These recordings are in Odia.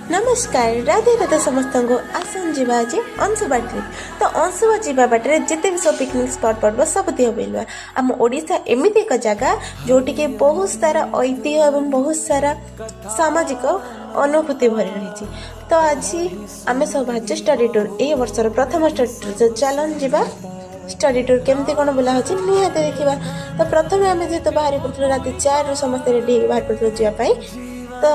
ନମସ୍କାର, ରାଧେ ରାଧେ ସମସ୍ତଙ୍କୁ। ଆସନ୍ତୁ ଯିବା ଆଜି ଅଂଶୁପା ଟ୍ରିପ୍। ତ ଅଂଶୁପା ଯିବା ବାଟରେ ଯେତେ ବି ସବୁ ପିକନିକ୍ ସ୍ପଟ୍ ପଡ଼ିବ, ସବୁତିକ ବୁଲିବା। ଆମ ଓଡ଼ିଶା ଏମିତି ଏକ ଜାଗା, ଯେଉଁଠିକି ବହୁତ ସାରା ଐତିହ୍ୟ ଏବଂ ବହୁତ ସାରା ସାମାଜିକ ଅନୁଭୂତି ଭରି ରହିଛି। ତ ଆଜି ଆମେ ସବୁ ବାହାରିଛୁ ଷ୍ଟଡି ଟୁର୍, ଏଇ ବର୍ଷର ପ୍ରଥମ ଷ୍ଟଡି ଟୁର୍। ତ ଚାଲନ୍ତୁ ଯିବା, ଷ୍ଟଡି ଟୁର୍ କେମିତି କ'ଣ ବୁଲା ହେଉଛି ନିହାତି ଦେଖିବା। ତ ପ୍ରଥମେ ଆମେ ଯେହେତୁ ବାହାରି ପଡ଼ୁଥିଲୁ, ରାତି 4ରୁ ସମସ୍ତେ ରେଡ଼ି ହେଇକି ବାହାରି ପଡ଼ୁଥିଲୁ ଯିବା ପାଇଁ। ତ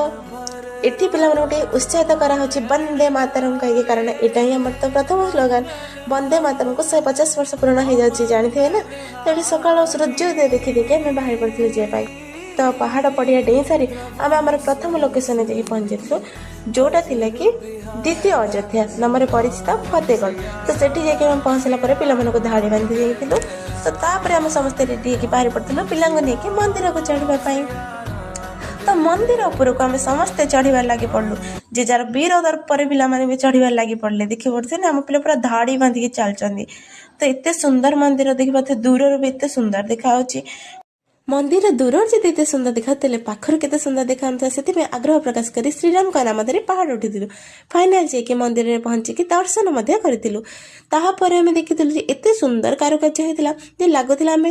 ଏଠି ପିଲାମାନଙ୍କୁ ଟିକେ ଉତ୍ସାହିତ କରାହେଉଛି ବନ୍ଦେ ମାତରମ୍ କହିକି, କାରଣ ଏଇଟା ହିଁ ଆମର ତ ପ୍ରଥମ ସ୍ଲୋଗାନ। ବନ୍ଦେ ମାତରମ୍କୁ 150 ବର୍ଷ ପୂରଣ ହେଇଯାଉଛି, ଜାଣିଥିବେ ନା? ତ ଏଠି ସକାଳ ସୂର୍ଯ୍ୟୋଦୟ ଦେଖି ଦେଖି ଆମେ ବାହାରି ପଡ଼ିଥିଲୁ ଯିବା ପାଇଁ। ତ ପାହାଡ଼ ପଡ଼ିଆ ଡେଇଁ ସାରି ଆମେ ଆମର ପ୍ରଥମ ଲୋକେସନରେ ଯାଇକି ପହଞ୍ଚିଯାଇଥିଲୁ, ଯେଉଁଟା ଥିଲା କି ଦ୍ୱିତୀୟ ଅଯୋଧ୍ୟା ନାମରେ ପରିଚିତ ଫତେଗଡ଼। ତ ସେଠି ଯାଇକି ଆମେ ପହଞ୍ଚିଲା ପରେ ପିଲାମାନଙ୍କୁ ଧାଡ଼ି ବାନ୍ଧି ଦେଇଥିଲୁ। ତ ତାପରେ ଆମେ ସମସ୍ତେ ରେଡ଼ି ହେଇକି ବାହାରି ପଡ଼ିଥିଲୁ ପିଲାଙ୍କୁ ନେଇକି ମନ୍ଦିରକୁ ଚଢ଼ିବା ପାଇଁ। ତ ମନ୍ଦିର ଉପରକୁ ଆମେ ସମସ୍ତେ ଚଢ଼ିବାରେ ଲାଗି ପଡ଼ିଲୁ। ଯେ ଯାହାର ବୀର ଦର୍ପରେ ପିଲାମାନେ ବି ଚଢ଼ିବାରେ ଲାଗି ପଡ଼ିଲେ। ଦେଖିପାରୁଥିବେ ନା, ଆମ ପିଲା ପୁରା ଧାଡ଼ି ବାନ୍ଧିକି ଚାଲିଛନ୍ତି। ତ ଏତେ ସୁନ୍ଦର ମନ୍ଦିର ଦେଖିପାରୁଥିବେ, ଦୂରରୁ ବି ଏତେ ସୁନ୍ଦର ଦେଖାଯାଉଛି ମନ୍ଦିର। ଦୂରରୁ ଯଦି ଏତେ ସୁନ୍ଦର ଦେଖାଯାଉଥିଲେ, ପାଖରୁ କେତେ ସୁନ୍ଦର ଦେଖାଯାଉଥିଲା। ସେଥିପାଇଁ ଆଗ୍ରହ ପ୍ରକାଶ କରି ଶ୍ରୀରାମଙ୍କ ନାମ ଧରି ପାହାଡ଼ ଉଠିଥିଲୁ। ଫାଇନାଲ ଯାଇକି ମନ୍ଦିରରେ ପହଞ୍ଚିକି ଦର୍ଶନ ମଧ୍ୟ କରିଥିଲୁ। ତାହାପରେ ଆମେ ଦେଖିଥିଲୁ ଯେ ଏତେ ସୁନ୍ଦର କାରୁକାର୍ଯ୍ୟ ହେଇଥିଲା ଯେ ଲାଗୁଥିଲା ଆମେ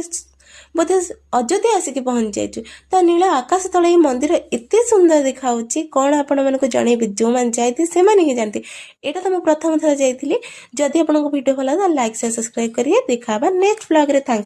ବୋଧେ ଅଯୋଧ୍ୟା ଆସିକି ପହଞ୍ଚି ଯାଇଛୁ। ତା ନୀଳ ଆକାଶ ତଳେ ଏଇ ମନ୍ଦିର ଏତେ ସୁନ୍ଦର ଦେଖାଯାଉଛି, କ'ଣ ଆପଣମାନଙ୍କୁ ଜଣେଇବି? ଯେଉଁମାନେ ଯାଇଥିବେ, ସେମାନେ ହିଁ ଜାଣନ୍ତି। ଏଇଟା ତ ମୁଁ ପ୍ରଥମ ଥର ଯାଇଥିଲି। ଯଦି ଆପଣଙ୍କୁ ଭିଡ଼ିଓ ଭଲ ଲାଗେ, ଲାଇକ୍, ସେୟାର, ସବସ୍କ୍ରାଇବ୍ କରିବେ। ଦେଖା ହେବା ନେକ୍ସଟ ବ୍ଲଗ୍ରେ। Thank.